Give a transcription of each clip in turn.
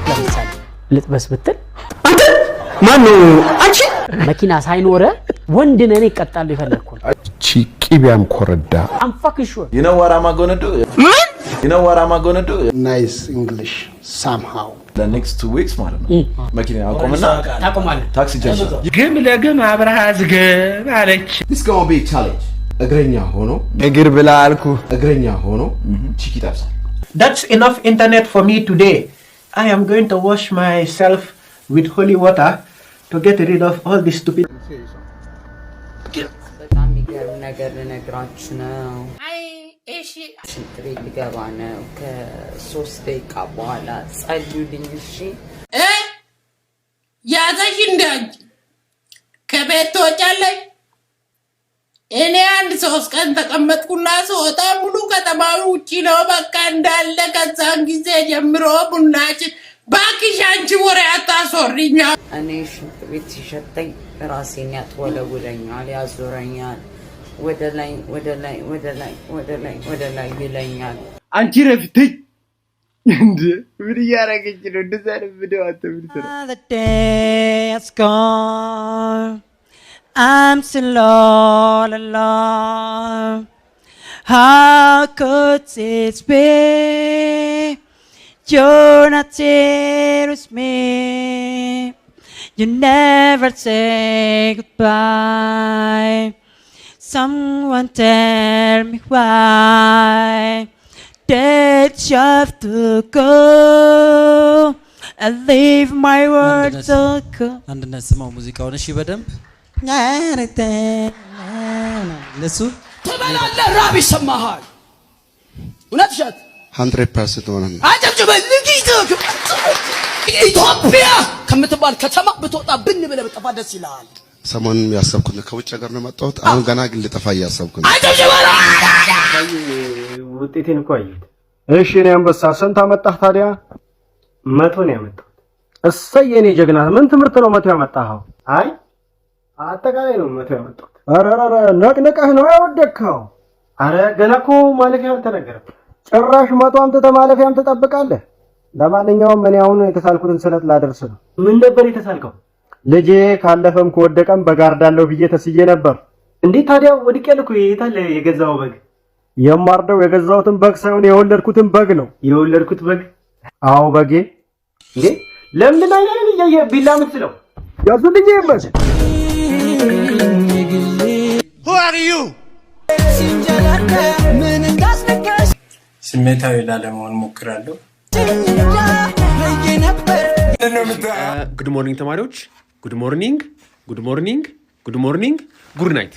ለምሳሌ ልጥበስ ብትል አንተ ማነው? አንቺ መኪና ሳይኖረ ወንድ ነህ፣ እኔ እቀጣለሁ የፈለግኩ ነው። ቺ ቂቢያም ኮረዳ። I'm fucking sure. You know what am I gonna do? You know what am I gonna do? Nice English somehow. The next 2 weeks ማለት ነው። መኪና አቆምና ታቆማለህ። ታክሲ ጀምር። ግም ለግም አብረሃ ዝግብ አለች። This gonna be a challenge. እግረኛ ሆኖ እግር ብላ አልኩ። እግረኛ ሆኖ chick ይጠብሳል። That's enough internet for me today. I am going to wash myself with holy water to get rid of all this stupid. በጣም የሚገርም ነገር ልነግራችሁ ነው። ሽንት ቤት ልገባ ነው ከ3 ደቂቃ በኋላ። ጸልዩልኝ እሺ። ያዘሽ እንደ አንቺ ከቤት ትወጫለሽ። እኔ አንድ 3 ቀን ተቀመጥኩና ስወጣ ሙሉ ከተማው ውጪ ነው በቃ እንዳለ። ከዛን ጊዜ ጀምሮ ቡናችን ባክሽ አንቺ ወሬ አታስወሪኛ። እኔ ሽንት ቤት ሲሸተኝ ራሴን ያጥወለውለኛል፣ ያዞረኛል፣ ወደ ላይ ወደ ላይ ወደ ላይ ወደ ላይ ወደ ላይ ይለኛል። አንቺ ረፍትኝ እንዴ! ምን እያደረገች ነው? እንደዛ አይነት ቪዲዮ አንተ ምን ስራ The day has gone. I'm still all alone. How could this be? You're not here with me. You never say goodbye. Someone tell me why did you have to go and leave my world so cold? አንድነት ስማው ሙዚቃውን እሺ፣ በደንብ ለሱ ትበላለህ፣ ራብ ይሰማሃል። እውነት ውሸት? 100% ሆነ ነው። አጨብጭበ። ኢትዮጵያ ከምትባል ከተማ ብትወጣ ብን ብለህ ብትጠፋ ደስ ይልሃል። ሰሞኑን ያሰብኩት ነው። ከውጭ ሀገር ነው የመጣሁት። አሁን ገና ግን ልጠፋ እያሰብኩ ነው። አጨብጭበ። ውጤቴን እኮ አየሁት። እሺ እኔ አንበሳ ስንት አመጣህ ታዲያ? 100 ነው ያመጣሁት። እሰይ የኔ ጀግና። ምን ትምህርት ነው 100 ያመጣኸው? አይ አጠቃላይ ነው 100 ያመጣሁት። ኧረ ኧረ ነቅንቀህ ነው ያወደቅከው። አረ ገና እኮ ማለፊያ አልተነገረም። ጭራሽ 100 አምጥተህ ማለፊያም ትጠብቃለህ? ለማንኛውም እኔ አሁን የተሳልኩትን ስለት ላደርስ ነው። ምን ነበር የተሳልከው? ልጄ ካለፈም ከወደቀም በጋርዳለሁ ብዬ ተስዬ ነበር። እንዴት ታዲያ ወድቄያለሁ እኮ። የታለ የገዛው በግ? የማርደው የገዛሁትን በግ ሳይሆን የወለድኩትን በግ ነው። የወለድኩት በግ? አዎ በጌ። እንዴ ለምንድን ነው አይኔን እያየ ቢላ የምትስለው? ያዙልኝ ይበል። Who are you? ስሜታዊ ላለመሆን ሞክራለሁ። Good morning ተማሪዎች፣ good morning፣ good morning፣ good morning፣ good night።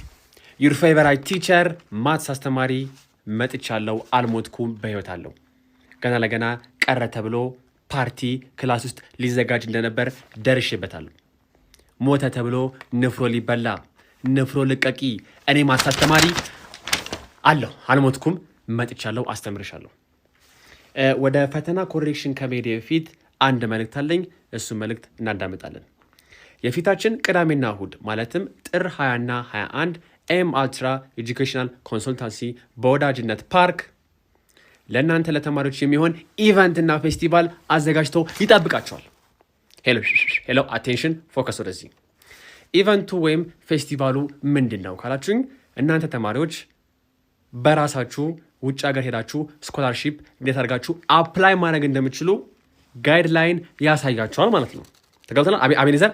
Your favorite teacher maths አስተማሪ መጥቻለሁ። አልሞትኩም፣ በህይወት አለሁ። ገና ለገና ቀረ ተብሎ party class ውስጥ ሊዘጋጅ እንደነበር ደርሼበታለሁ። ሞተ ተብሎ ንፍሮ ሊበላ ንፍሮ ልቀቂ። እኔ maths አስተማሪ አለሁ፣ አልሞትኩም፣ መጥቻለሁ፣ አስተምርሻለሁ። ወደ ፈተና correction ከመሄዴ በፊት አንድ መልእክት አለኝ። እሱን መልእክት እናዳምጣለን። የፊታችን ቅዳሜና እሁድ ማለትም ጥር 20ና 21 ኤም አልትራ Educational Consultancy በወዳጅነት ፓርክ ለእናንተ ለተማሪዎች የሚሆን event ና ፌስቲቫል አዘጋጅቶ ይጠብቃቸዋል። Hello hello፣ attention focus ወደዚህ። Event ኡ ወይም ፌስቲቫሉ ምንድን ነው ካላችሁኝ፣ እናንተ ተማሪዎች በራሳችሁ ውጭ ሀገር ሄዳችሁ scholarship እንዴት አድርጋችሁ apply ማድረግ እንደምትችሉ guideline ያሳያችኋል ማለት ነው። ተግባብተናል። አቤኔዘር፣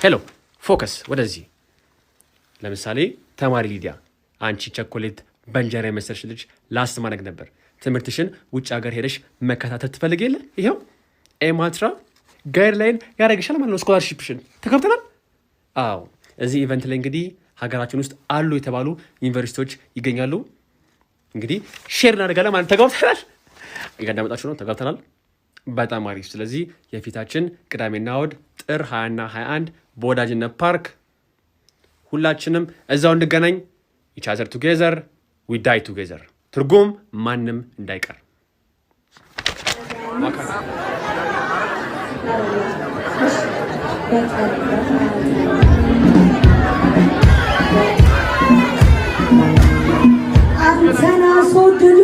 hello focus ወደዚህ። ለምሳሌ ተማሪ ሊዲያ፣ አንቺ ቸኮሌት በእንጀራ የመሰልሽ ልጅ ላስ ማድረግ ነበር። ትምህርትሽን ውጭ ሀገር ሄደሽ መከታተል ትፈልግ የለ፣ ይኸው ኤማትራ guideline ያደረግሻል ማለት ነው። Scholarship ሽን ተግባብተናል። አዎ፣ እዚህ event ላይ እንግዲህ ሀገራችን ውስጥ አሉ የተባሉ ዩኒቨርሲቲዎች ይገኛሉ። እንግዲህ share እናደርጋለን ማለት ተግባብተናል። እያዳመጣችሁ ነው። ተግባብተናል። በጣም አሪፍ። ስለዚህ የፊታችን ቅዳሜና እሑድ ጥር 20 እና 21 በወዳጅነት ፓርክ ሁላችንም እዛው እንገናኝ። Each other together, we die together። ትርጉም ማንም እንዳይቀር። አንተን አስወድዶ።